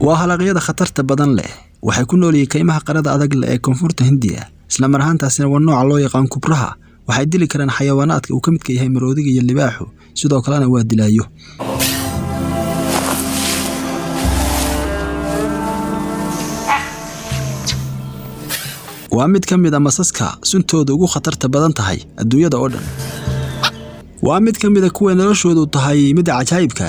Waa halaqyada khatarta badan leh. Waxay ku nool yihiin kaymaha qarada adag leh ee koonfurta Hindiya, isla mar ahaantaasina waa nooca loo yaqaan kubraha. Waxay dili karaan xayawaanaadka uu ka midka yahay maroodiga iyo libaaxu, sidoo kalena waa dilaayo. Waa mid ka mid a masaska suntooda ugu khatarta badan tahay adduunyada oo dhan. Waa mid ka mid a kuwa noloshoodu tahay midda cajaa'ibka.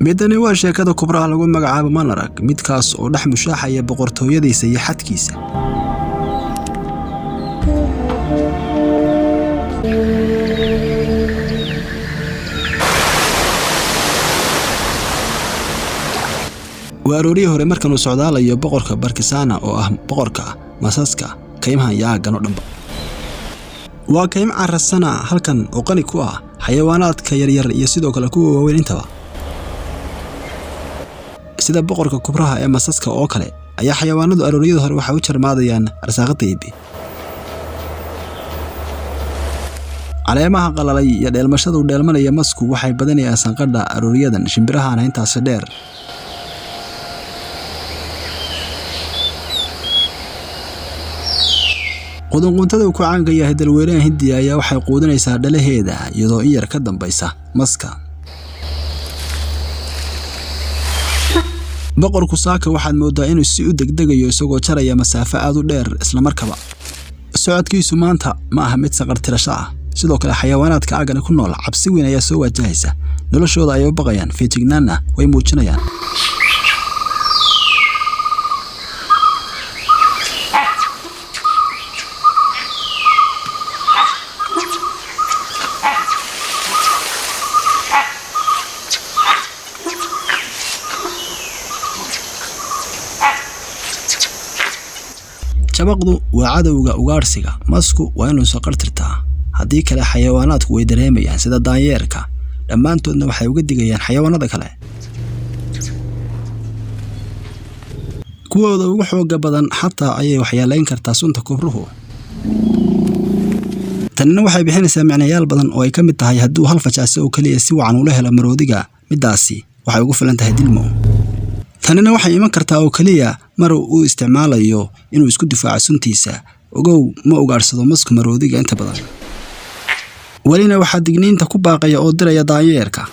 Midani waa sheekada kubraha lagu magacaabo Manarag, midkaas oo dhex mushaaxaya boqortooyadiisa iyo xadkiisa. Waa aroorihii hore markanuu socdaalayo boqorka Barkisana oo ah boqorka masaska kaymahan iyo aaggan oo dhanba. Waa kaymo carrasana halkan oo qani ku ah xayawaanaadka yaryar iyo sidoo kale kuwa waaweyn intaba. Sida boqorka kubraha ee masaska oo kale ayaa xayawaanadu arooryada hore waxay u jarmaadayaan arsaaqada Eebbe. Caleemaha qalalay iyo dheelmashadu dheelmanaya masku waxay badanayaan sanqadha arooryadan shimbirahana intaasi dheer. Qudunquntada uu ku caanka yahay dalweynaha Hindiya ayaa waxay quudinaysaa dhalaheeda iyadoo in yar ka dambaysa maska. Boqorku saaka waxaad moodaa inuu si u degdegayo isagoo jaraya masaafo aad u dheer isla markaba. Socodkiisu maanta ma aha mid saqar tirasho ah. Sidoo kale xayawaanaadka aaggan ku nool cabsi weyn ayaa soo wajahaysa. Noloshooda ayay u baqayaan, feejignaanna way muujinayaan. Jabaqdu waa cadowga ugaadhsiga. Masku waa inuu saqar tirtaa. Haddii kale xayawaanaadku way dareemayaan sida daanyeerka. Dhammaantoodna waxay uga digayaan xayawaanada kale. Kuwooda ugu xoogga badan xataa ayay waxyeelayn kartaa sunta kubruhu. Tanina waxay bixinaysaa micnayaal badan oo ay ka mid tahay hadduu hal fajacso oo keliya si wacan ula helo maroodiga, middaasi waxay ugu filan tahay dilmo. Tanina waxay iman kartaa oo keliya mar uu isticmaalayo inuu isku difaaco suntiisa. Ogow, ma ugaadhsado masku maroodiga inta badan. Welina waxaa digniinta ku baaqaya oo diraya daanyeerka.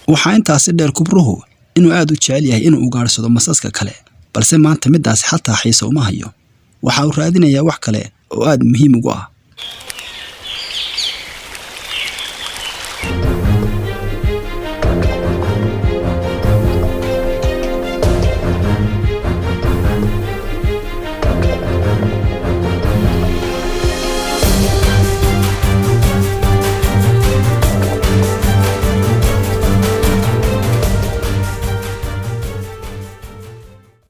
Waxaa intaasi dheer kubruhu inuu aad u jecel yahay inuu ugaadhsado masaska kale, balse maanta middaasi xataa xiise uma hayo. Waxa uu raadinayaa wax kale oo aad muhiim ugu ah.